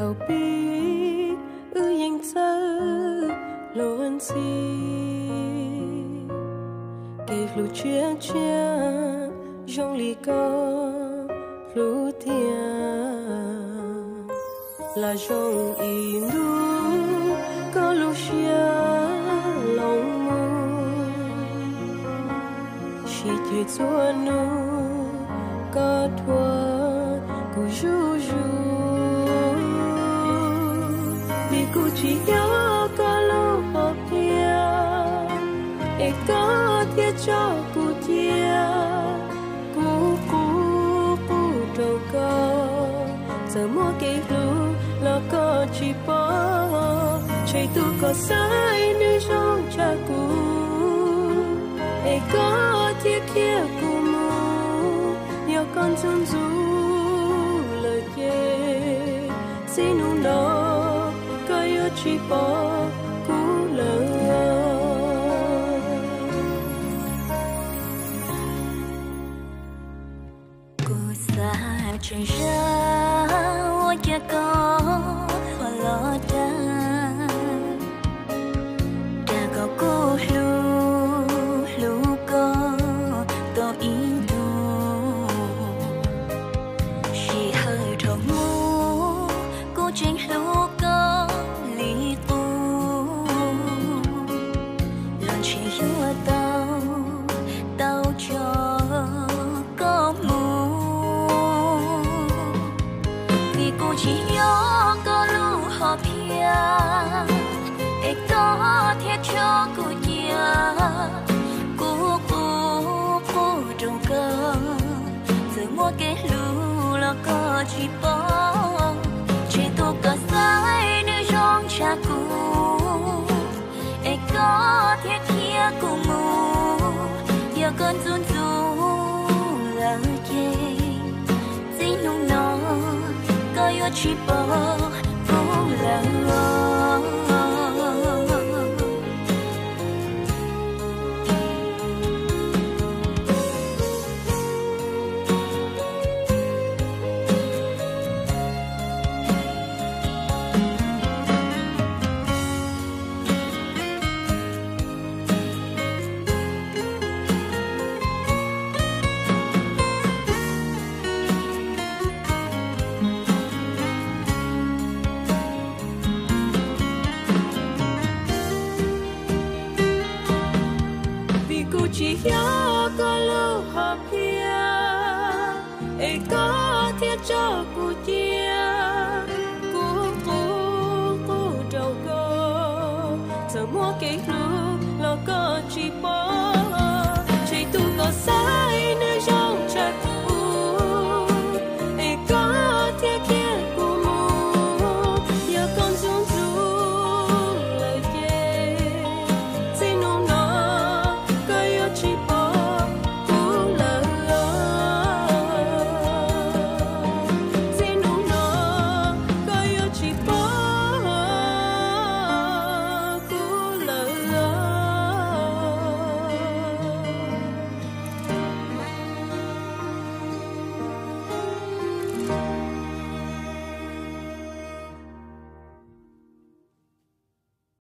Thaum pib wb yeej txawj hluas ntxhi, kev hlub tshiab tshiab zoo li koj hlub tiag. Lam zoo ib ntus koj lub siab los mus, sib ceg txhua hnub koj thuam kuv zuj zus. Vim kuv tsis yog koj lub hom phiaj, es koj thiaj tso kuv cia. Kuv qub qub rau koj, txawm muaj kev hlub los koj tsis pom. Tshem tus koj xaiv nws zoo tshaj kuv, es koj thiaj khiav kuv mus. Yog koj ntxub ntxub lawm ces, txij hnub no koj yuav tsis pom kuv lawm. Kuv xav tseem zaj ua cas koj ho los dag, dag kom kuv hlub hlub koj tau ib ntus. Sij hawm dhau mus kuv tseem hlub koj li qub, los ntshe yuav tau, tau tso koj mus. Vim kuv tsis yog koj lub hom phiaj, es koj thiaj tso kuv cia. Kuv qub qub rau koj, txawm muaj kev hlub los koj tsis pom. Tshem tus koj xaiv nws zoo tshaj kuv, es koj thiaj khiav kuv mus. Yog koj ntxub ntxub lawm ces, txij hnub no koj yuav tsis pom